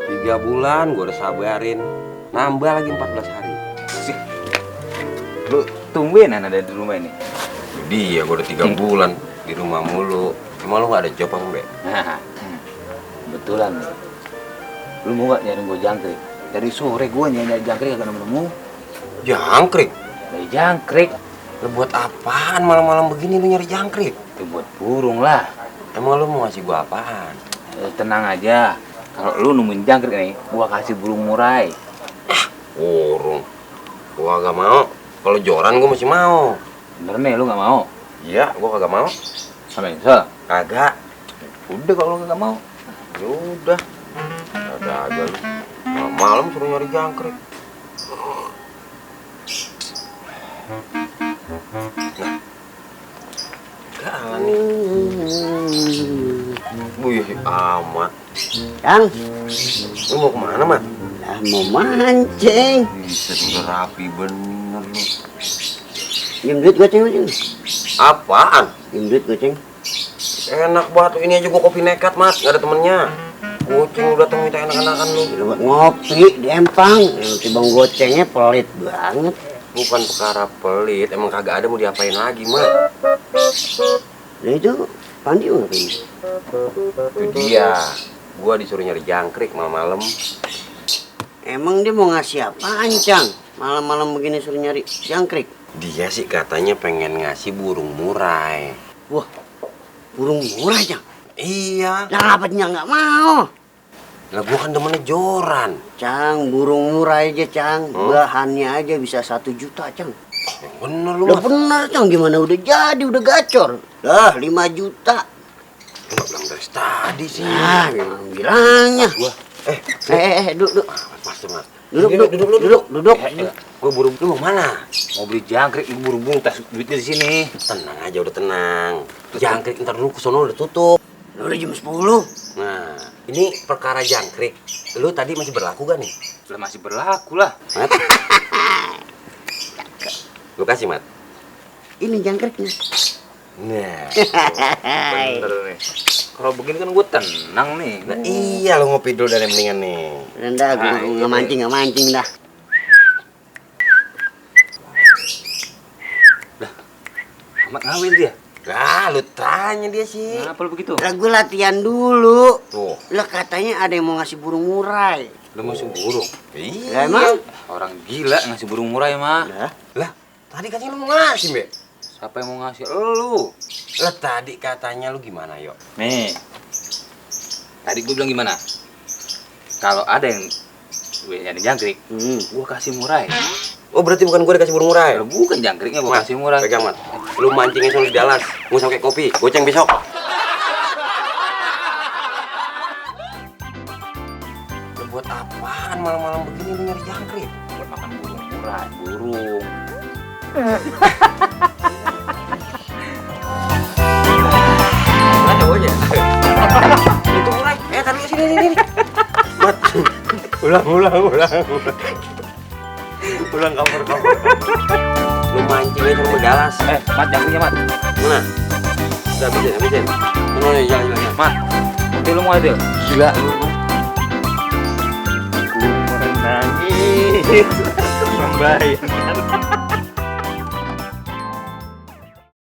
Tiga bulan gue udah sabarin, nambah lagi 14 hari. Sih, lu tungguin ada di rumah ini. Dia gue udah 3 bulan di rumah mulu. Emang lu gak ada job apa, Mbak? Nah, kebetulan nih. Lu mau gak nyari gue jangkrik? Dari sore gue nyari jangkrik gak nemu. Jangkrik? Dari jangkrik. Lu buat apaan malam-malam begini lu nyari jangkrik? Itu buat burung lah. Emang lu mau ngasih gua apaan? Tenang aja. Kalau lu nemuin jangkrik nih, gua kasih burung murai. Burung? Gua gak mau. Kalau joran gua masih mau. Bener nih, lu gak mau? Iya, gua kagak mau. Sama Insel? Kagak. Udah kalau lu gak mau. Yaudah. Ada aja lu. Malam suruh nyari jangkrik. Nah. Gak nih. Wih, amat. Kang, Lu mau kemana, Mat? lah mau mancing. Bisa udah rapi bener lu. Minjem duit goceng, goceng. Apaan? Minjem duit goceng. Enak banget, ini aja gua kopi nekat, Mat. Gak ada temennya. Goceng lu datang minta enak-enakan lu. Udah buat ngopi di Empang. Nanti bang gocengnya pelit banget. Bukan perkara pelit, emang kagak ada mau diapain lagi, Mat. Nah itu, Pandi mau ngapain? Itu dia. Gua disuruh nyari jangkrik malam-malam. Emang dia mau ngasih apaan, Cang? Malam-malam begini suruh nyari jangkrik. Dia sih katanya pengen ngasih burung murai. Wah, burung murah, Cang. Iya. Lah ngapanya nggak mau? Lah gua kan demennya joran. Cang, burung murah aja, Cang. Bahannya aja bisa 1 juta, Cang. Bener lu, Udah Mat. bener, Cang. Gimana udah jadi, udah gacor. Lah, 5 juta. Lu gak bilang dari tadi sih. Nah, memang bilangnya. Gua, Duduk. pasti, Mat. Duduk. Gua buru lu mau mana? Mau beli jangkrik, lu buru-buru tas duitnya di sini. Tenang aja, udah tenang. Jangkrik ntar dulu kesono udah tutup. Udah jam 10. Nah, ini perkara jangkrik. Lu tadi masih berlaku gak nih? Lah masih berlaku lah. Mat? Lu kasih, Mat. Ini jangkriknya. Nah, Bener nih. Kalau begini kan gue tenang nih. nah iya lu ngopi dulu dari mendingan nih. Rendah, gue nggak mancing dah. Amat ngawin dia. Lah, lu tanya dia sih. Kenapa lu begitu? Lah gue latihan dulu. Tuh, Lah katanya ada yang mau ngasih burung murai. Lu masih burung. Lah emang? Orang gila ngasih burung murai mah. Lah, tadi katanya lu mau ngasih, Mbak. Siapa yang mau ngasih? Lu. Lah tadi katanya lu gimana, Yok? Nih. Tadi gue bilang gimana? Kalau ada yang gue nyari jangkrik, gue kasih murai. Oh, berarti bukan gua dikasih burung murai. Kalau bukan jangkriknya gue Mat, kasih murai. pegang, Mat. Lu mancingnya soal di Dallas. Gua sampai kopi. Goceng besok. Lu buat apaan malam-malam begini lu nyari jangkrik? Buat makan burung murai. Burung. Ada aja. Itu murai. Taruh sini. Mat. Ulang. Ulang cover. Lu mancingnya sama Dallas. Mat, jangkriknya Mat. Mana? Udah habisin. Mana ya, jalan. Mat, nanti lu mau adil? Gila. Nangis. Membayang.